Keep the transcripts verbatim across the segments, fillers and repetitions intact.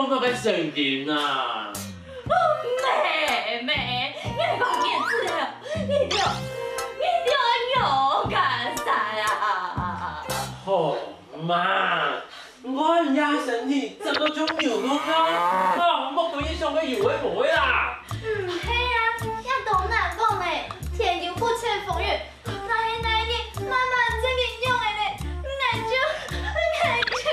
講到个神經啊！妹妹，你个日子了，你就你就要幹啥啊？吼，媽，你看你个身體，整个就扭曲啦！啊，莫分你想个有个無个啦！嗯，係啊，也當難講呢，天有不測風雲， 若係哪日媽媽真个仰仔呢，𠊎就，𠊎就，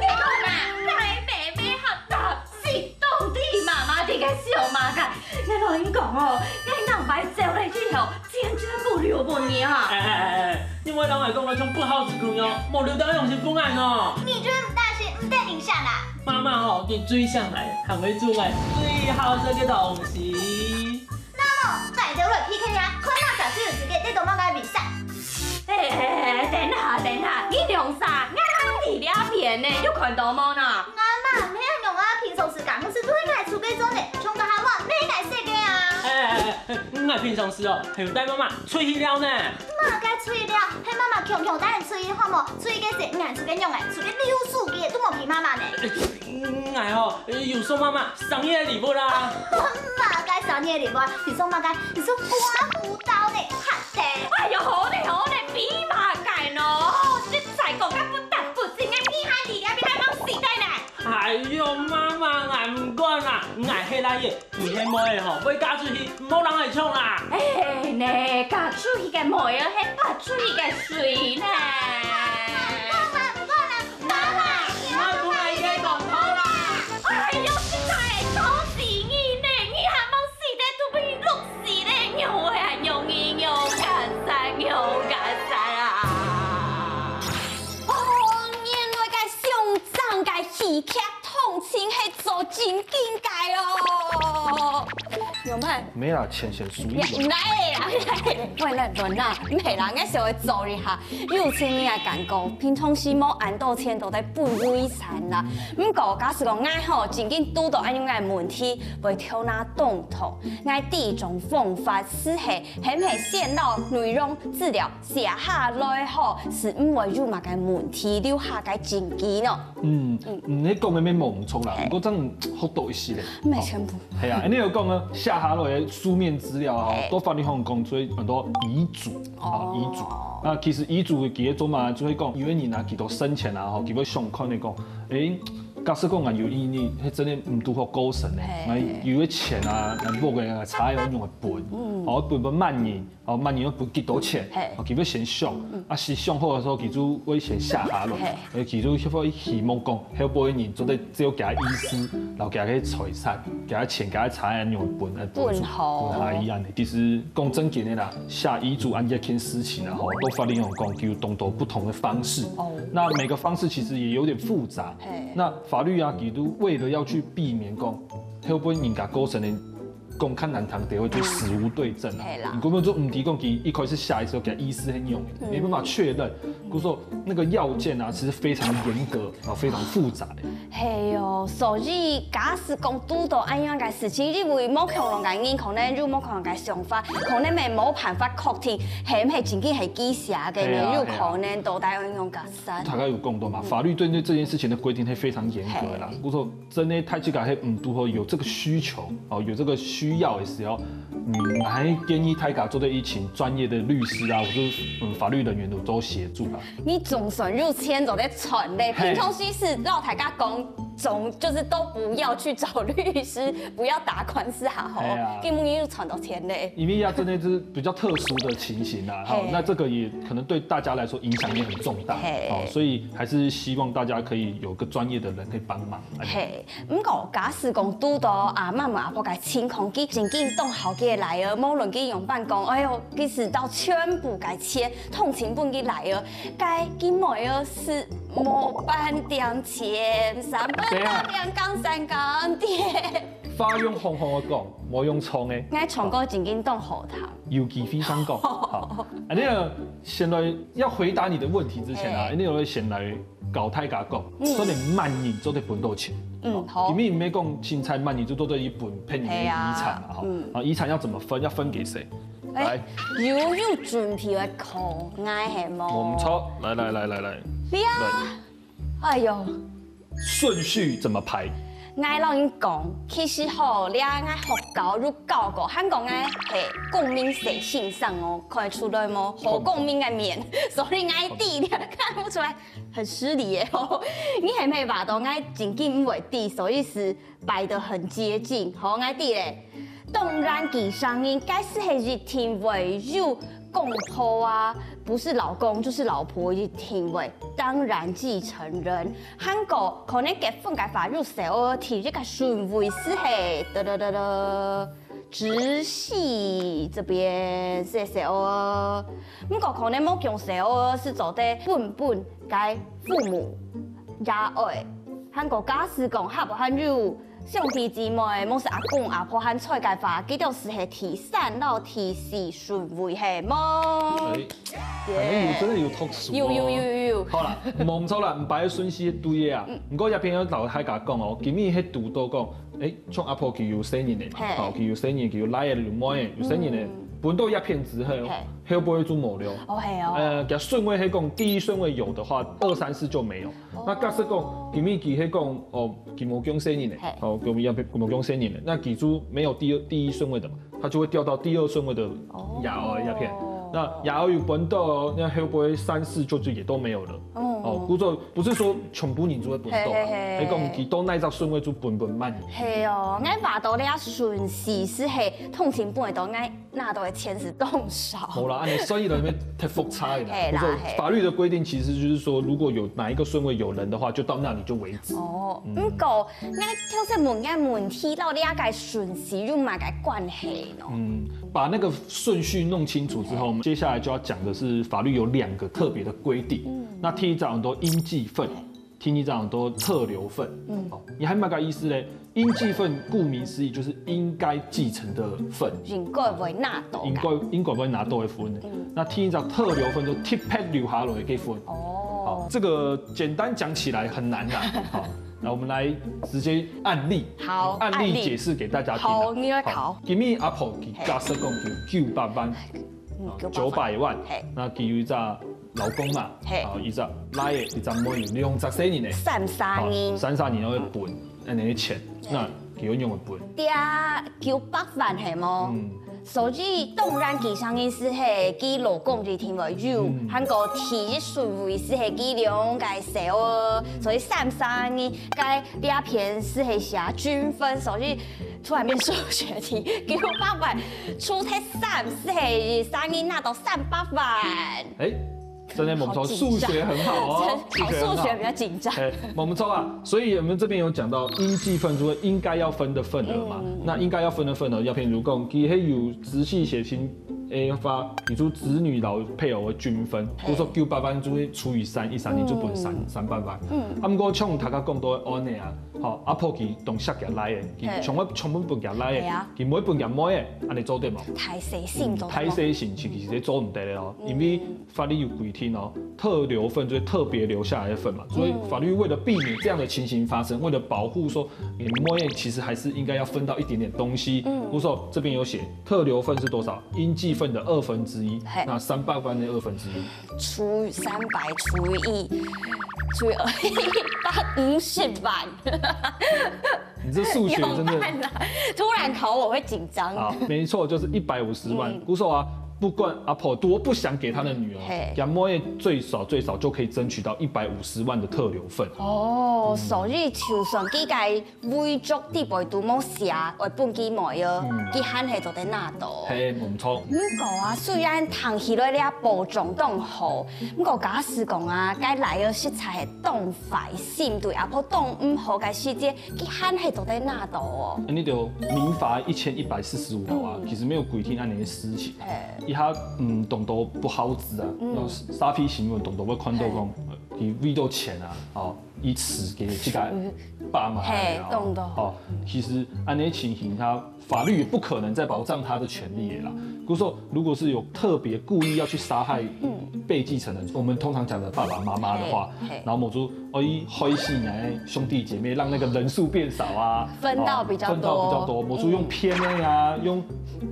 你看啊，𠊎妹妹還擔心到底媽媽在該想麼个。𠊎摎你講哦，𠊎兩擺走了以後，堅決不留分你哈。哎哎哎哎，你莫摎𠊎講到像不孝之徒樣，無留到樣式分𠊎喏。你就毋擔心毋得人惜啦？媽媽吼，你最惜𠊎，還會做𠊎最好食个東西。 那麼，大家來P K啊，看哪儕最有資格得到麼个比賽。哎哎哎，等下等下，你兩儕，𠊎在這片呢，有看到無呢？阿媽，毋係恁樣啊，平常時家務事都係𠊎自家做呢，像這下碗乜係𠊎洗个啊。哎哎哎，𠊎平常時哦，還有帶媽媽出去尞呢。麼个出去尞？係媽媽強強帶你出去好無？出去个時，𠊎自家仰仔，自家溜手機都無陪媽媽呢。 𠊎哦，有送媽媽生日个禮物啦。麼个生日个禮物啊？你送麼个？你送刮鬍刀呢？哈得！哎喲，好咧好咧，比麼个喏？你再講个不得不正，𠊎你還離這片還吂死得呢！哎喲，媽媽，𠊎毋管啦，𠊎係倈仔，你係妹仔吼，會嫁出去，莫摎𠊎搶啦。哎，你嫁出去个妹仔係潑出去个水呢！媽媽，媽媽， 𠊎本來已經講好啦。哎喲，實在係討死人呢！你還吂死得都分你摝死咧，仰會恁樣，仰結煞，仰結煞啊！哦，原來該上張个戲劇通常係做真經个哦。有無？ 沒啦，淺顯熟一點。來啦，來啦，來啦，毋係啦，𠊎想愛做一下，有錢人个感覺，平常時無恁多錢都在分遺產啦。毋過假使講𠊎吼，正經堵到恁樣个問題，會頭那當痛。𠊎第一種方法係係，係毋係先摎內容資料寫下來吼，係毋會有麼个問題，留下个證據喏。嗯，嗯，你講个乜無毋著啦，嘿。不過這樣學到一息咧。毋係全部。 係啊，恁樣有講呢，寫下來个書面資料啊，嘿。在法律項講做安到遺囑，啊，哦。遺囑。那其實遺囑佢个做麼个，就係講，有个人啊，佢到生前啊，吼，佢會想看你講，欸，假使講𠊎有一日，係真个毋堵好過身呢，嘿。𠊎有个錢啊，𠊎屋个啊，差个用來分，嗯。吼，分分麼人， 哦，麼人愛分幾多錢，嘿。哦，佢會先想，嗯。啊，係想好个時候，佢就會先寫下來，嘿。呃，佢就會希望講，後背个人做得照佢个意思，然後佢个財產、佢个錢、佢个財產用分，呃，分分好。分下去恁樣。其實講正經个啦，寫遺囑恁樣一件事情啊，吼，在法律上講，就有當多不同的方式。哦。那每個方式其實也有點複雜。嘿。那法律啊，佢都為了要去避免講，後背人家過身个 講較難聽點，會就死無對證啊。嘿啦。你根本就毋知講佢一開始寫个時候，佢个意思係仰仔，嗯。沒辦法確認。故所那個要件啊，其實非常嚴格，然後非常複雜的。係哦，所以假使講堵到恁樣个事情，因為無共樣个人，可能有無共樣个想法，可能乜無辦法確定係毋係正經係佢寫个呢，係啊，有可能到底愛仰結煞。大家有講到嘛，嗯。法律對這件事情的規定係非常嚴格的啦。嘿。故所 真个大自家係毋堵好有這個需求，哦，有這個需要的時候，嗯，𠊎還建議大家做得去請專業的律師啊，或者，嗯，法律人員都做協助啦。你總算有錢做得賺咧，嘿。平常時係摎大家講，總，就是都不要去找律師，不要打官司，好，嘿啊。根本就賺到錢咧。因為啊，真的是比較特殊的情形啊，好，嘿。那這個也可能對大家來說影響也很重大，嘿。哦，所以還是希望大家可以有個專業的人可以幫忙。哎。嘿。 毋過，假使講堵到阿姆阿婆个情況，佢正經當好佢个倈仔，無論佢仰般講，哎喲，佢使到全部个錢，通通分佢倈仔，該佢妹仔係無半點錢，三分打兩工三工點。話用好好个講，無用衝个。𠊎唱歌正經當好聽。有機會上講，好，恁樣先來要回答你的問題之前啊，嘿。恁樣我先來 教大家講，嗯。做得麼人做得分到錢。嗯，哦，好。因為毋係講凊彩麼人就做得去分別人个遺產嘛，係啊，吼。嗯。啊，遺產要怎麼分？要分給誰？哎，來。有有準備个考𠊎係無？無毋著，來來來來來。你啊。來。哎喲，順序怎麼排？𠊎摎你講，其實吼，這𠊎學校有教過，還講𠊎係公民社先生哦，看得出來無？好公民个面，所以𠊎知，你看不出來，很失禮耶吼。你係毋係話到𠊎正經毋會知，所以係 擺得很接近，好，𠊎知咧。當然，繼承人該係一定會有公婆啊，不是老公就是老婆，一定會。當然，繼承人，還過可能結婚个話，有細阿弟，這個順位係係，得得得得，直系這邊係細阿。毋過可能無講細阿係做得分分該父母爺哀。 還過假使講，還無還有兄弟姊妹，無係阿公阿婆還在个話，佢兜係係第三摎第四順位係無？哎，反正有真的有讀書哦。有有有有有。好啦，無錯啦，毋擺順序對个啊。毋過這片有老大家講哦，今日係堵到講，哎，像阿婆佢有細人个嘛，嘿好，佢有細人，佢有倈仔有妹仔，有細人个，分到這片之後，嘿後背就無了。哦係哦。呃，佢順位係講第一順位有的話，二三四就沒有。那假使講，今日佢係講，哦，佢無降細人呢嘿，哦，佢無佢無降細人呢，那佢就沒有第二第一順位的嘛，他就會掉到第二順位的爺哀這片。那爺哀有分到哦，那後背三四就就也都沒有了。哦，故所不是說全部人就會分到啊，嘿嘿嘿係講佢到哪一隻順位就分分慢。係哦，𠊎話到這順序係係通常分會到，𠊎拿到个錢係當少。好啦，按呢所以呢，太複雜了啦。嘿啦不过嘿法律的规定其实就是说，如果有哪一个顺位有人的话，就到那里就为止。哦，毋過，𠊎頭先問个問題，到底个順序有麼个關係呢？嗯，把那个顺序弄清楚之后，我们接下来就要讲的是法律有两个特别的规定。那第一章很多应继份，第二章很多特留份。嗯，哦，你还蛮个意思嘞？应继份顾名思义就是应该继承的份。應該會拿到个。应该应该会拿到的份。那第一张特留份就特别留下来的份。哦好，这个简单讲起来很难啦。好，那我们来直接案例，好案案例例解释给大家听啊。好，你来考。今日阿婆佢假设讲有九百万，嗯九百万嘿，那佢有一只老公嘛，嘿啊，一只倈仔，一只妹，有两只細人呢。三三年，三三年要分，那那些钱，那佢要用个分。爹九百萬係無？所以當然繼承人係係佢老公一定會有，還過第一順位係係佢兩个細哦，所以三三年該這片係係寫均分，所以突然變數學題，九百萬除忒三係係三人拿到三百萬。哎，真的不错，好紧张数学很好哦，考数学比较紧张。哎，我们抽啊，所以我们这边有讲到应继份，就是应该要分的份额嘛。那应该要分的份额，要譬如讲，佢係有直系血亲的话，比如子女摎配偶的均分，比如说九百万就会除以三，一三年就分三三百万。嗯，啊，不过像大家讲到的安尼啊，好，阿婆佢当惜佢倈仔，佢全部全部分佢倈仔对啊，佢毋会分佢妹仔，安尼做得无？太细心做得太细心其实是做毋得的哦，因为法律有规定哦，特留份就是特别留下来的份嘛，所以法律为了避免这样的情形发生，为了保护说你妹其实还是应该要分到一点点东西，比如说这边有写特留份是多少，应继份的二分之一嘿，那三百万的二分之一，除以三百除以一除以二，一百五十万。你这数学真的怎么办啊？突然考我会紧张。啊，没错，就是一百五十万。故所啊，不管阿婆多不想给他的女儿，嘿佢妹最少最少就可以争取到一百五十万的特留份。哦，所以就算佢个遗嘱底背都无写，会分佢妹哦，佢还系做得拿到。嘿，没错。毋过啊，虽然听起来这保障当好，毋过假使讲啊，该倈仔实在系当坏心，对阿婆当毋好个时节，佢还系做得拿到哦。那就民法一千一百四十五条啊，其实没有规定安尼个事情。嘿一下，嗯，当多不孝子啊，那种沙批新闻当多会看到讲，呃，佢为到钱啊，哦，以此给这个爸妈嘿啊，当多哦，其实安尼情形，他法律也不可能再保障他的权利了啦。比如说，如果是有特别故意要去杀害被继承人，我们通常讲的爸爸妈妈的话，嘿嘿然后某出哦，一害死你的兄弟姐妹，让那个人数变少啊，分到比较多哦分到比较多，某出用骗的啊，用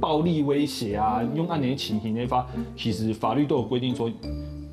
暴力威胁啊，用安尼情形的话，其实法律都有规定说，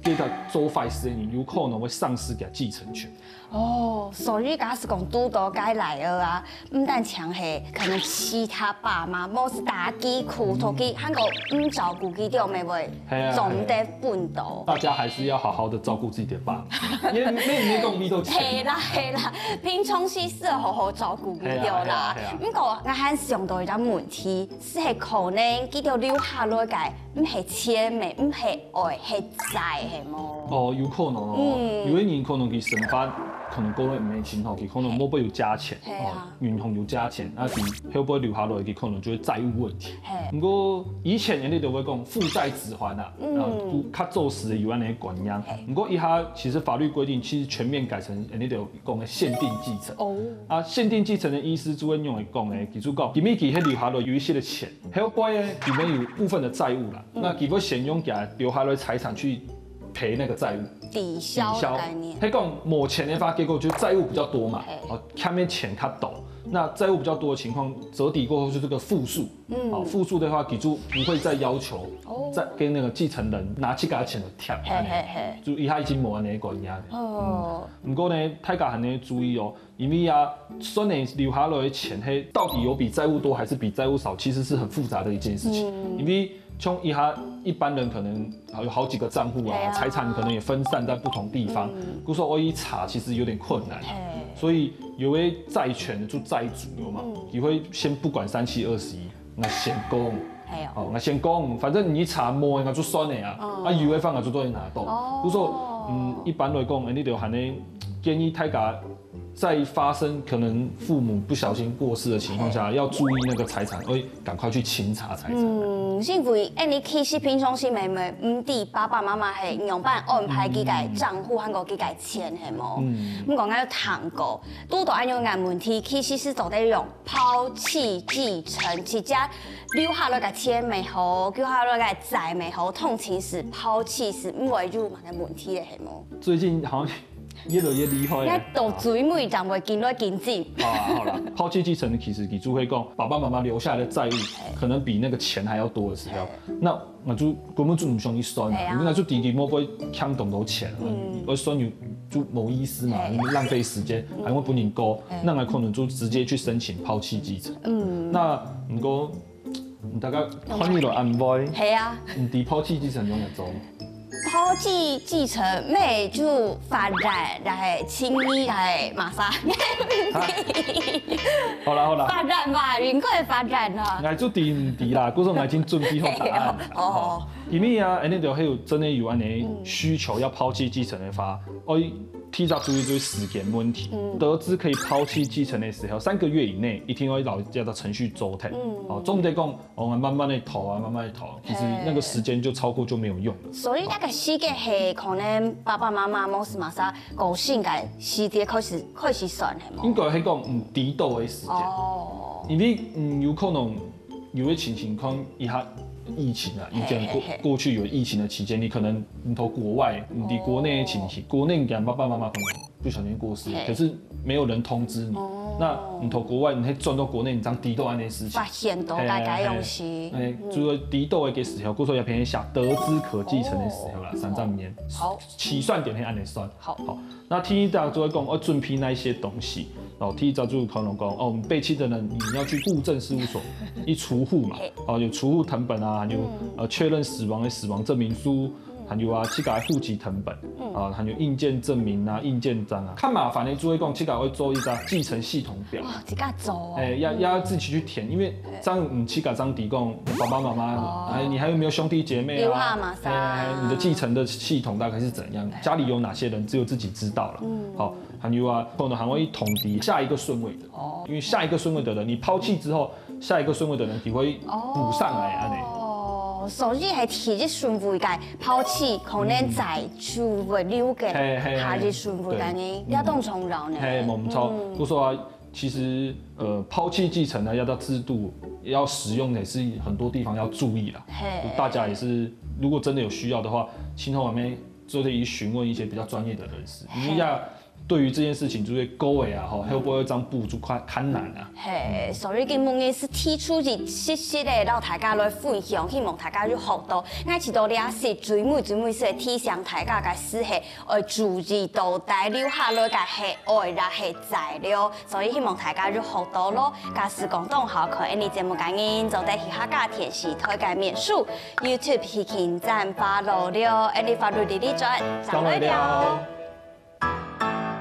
这个做坏事的人有可能会丧失佢继承权。哦，所以假使講堵到該倈仔啊，毋單淨係可能其他爸媽，無係打佢、苦痛佢，還過毋照顧佢，對毋對？係啊，總得分到。大家還是要好好的照顧自己的爸媽，也沒，沒講你都錢。係啦，係啦，平常時係好好照顧佢，係啊，對啦。係啊，係啊。毋過，𠊎還想到一個問題，係可能佢兜留下來个，毋係錢，毋係愛，係債，係無？哦，有可能哦。嗯。有个人可能佢生活可能過得毋係真好，佢可能後背有加錢，係啊。哦，銀行有加錢，啊佢後背留下來，佢可能就會債務問題。係。毋過以前人家都會講父債子還啊，嗯。啊，較早時有恁樣个觀念。係。毋過這下其實法律規定，其實全面改成人家都講的限定繼承。哦。啊，限定繼承的意思就會用來講呢，比如講，因為佢留下來有一些的錢，後背呢，裡面有部分的債務啦，嗯。那佢會先用佢留下來財產去賠那個債務。抵銷的概念。抵銷。係講無錢的話，結果就債務比較多嘛，係。哦，欠的錢較多。那債務比較多的情況，折抵過後就是個負數。嗯。哦，負數的話，佢就不會再要求，哦。再跟那個繼承人拿自家錢來貼，係，係，係。就這下已經無恁樣个觀念了。哦。嗯。毋過呢，大家還要注意哦，因為啊，算你留下來的錢，係到底有比債務多還是比債務少，其實是很複雜的一件事情。嗯。因為像一下一般人可能有好幾個帳戶啊，係啊。財產可能也分散在不同地方，嗯。故所愛去查其實有點困難啊。係。所以有的債權就債主有嘛，嗯。佢會先不管三七二十一，𠊎先講。係哦。哦，𠊎先講，反正你查無，𠊎就算了啊，哦。啊，有的話𠊎就做得拿到。哦。故所，嗯，一般來講，哎，你就還能建議大家在發生可能父母不小心過世的情況下，要注意那個財產，會趕快去清查財產。嗯，因為，哎，你其實平常時明明毋知爸爸媽媽係仰般安排佢个帳戶還有佢个錢，係無？嗯。毋過，𠊎有聽過，堵到恁樣个問題，其實係做得用拋棄繼承，直接留下來个錢也好，留下來个債也好，通通係拋棄，係毋會有麼个問題个，係無？最近好像越來越厲害了。應該到最尾正會緊來緊進。啊，好啦，拋棄繼承的其實佢就會講，爸爸媽媽留下來的債務可能比那個錢還要多的時候，那𠊎就根本就毋想去算啊，係啊。𠊎就知佢莫會欠當多錢啊，嗯。𠊎算有就無意思嘛，係。浪費時間，還會分人告，係。那𠊎可能就直接去申請拋棄繼承。嗯。那毋過，大家看你个安慰，係啊。你知拋棄繼承用來做？拋棄繼承，乜就法院，然後請你來麼儕？啊？好啦，好啦。法院吧，應該法院啦。𠊎就知毋知啦，故所𠊎已經準備好答案。哦。吼，因為啊，恁樣就還有真的有恁樣需求要拋棄繼承的話，哦，第一个注意就是時間問題。嗯。得知可以拋棄繼承的時候，三個月以內一定要老家的程序周全。嗯。哦，總毋得講，哦，慢慢的拖啊，慢慢的拖，其實那個時間就超過就沒有用了。所以那個時間係可能爸爸媽媽無係麼儕過身个時間開始，開始算，係無？應該係講，嗯，知道的時間。哦。因為，嗯，有可能有的情形，可能一下疫情啊，以前過，係，係，係。過去有疫情的期間，你可能你到國外，你在國內的情形，哦。國內你爸爸媽媽可能不小心過世，係。可是沒有人通知你。哦。那你到國外，你會轉到國內，你正知道恁樣的事情。發現到大概用心。係，係，係，嗯。除了知道的時候，故所也偏向寫得知可繼承的時候啦，哦。三十年。好。起算點係恁樣算。好。好。 那第一个就會講，要準備哪一些東西。哦，第一个就可能講，哦，我們被棄的人，你要去戶政事務所，一除戶嘛，係。哦，有除戶謄本啊，還有，嗯。呃，確認死亡的死亡證明書，嗯。還有啊，自家个戶籍謄本，嗯。啊，還有印鑑證明啊、印鑑章啊。較麻煩的就會講，自家會做一張繼承系統表。哇，自家做哦。哎，要，要自己去填，因為 這樣你自家正知講爸爸媽媽，哦。哎，你還有沒有兄弟姐妹啊？留下麼儕？哎，哎，你的繼承的系統大概是怎樣？家裡有哪些人，只有自己知道了。嗯。好，還有啊，可能還會通知下一個順位的。哦。因為下一個順位的人，你拋棄之後，下一個順位的人，佢會補上來，恁樣。哦，所以係第一順位个拋棄，可能再就會留个，嗯。係，係，係。下一順位个呢，對。也當重要呢。係，無錯。嗯。就說啊， 其實，呃，拋棄繼承呢，要到制度，要使用也是很多地方要注意啦。係。大家也是，如果真的有需要的話，親後面就可以詢問一些比較專業的人士。係。因為要，对于这件事情，就是各位啊，吼，会不会这样补助困困难啊？嘿，所以今晡日係提出一息息个，让大家来分享，希望大家有学到。𠊎知道这係最尾最尾係提醒大家个事，係爱注意到底留下来个係爱也係材料，所以希望大家有学到咯。假使讲当好看，𠊎俚节目个人做得去客家电视台个面书、YouTube去点赞follow了，𠊎俚法律里里转，张伟聊。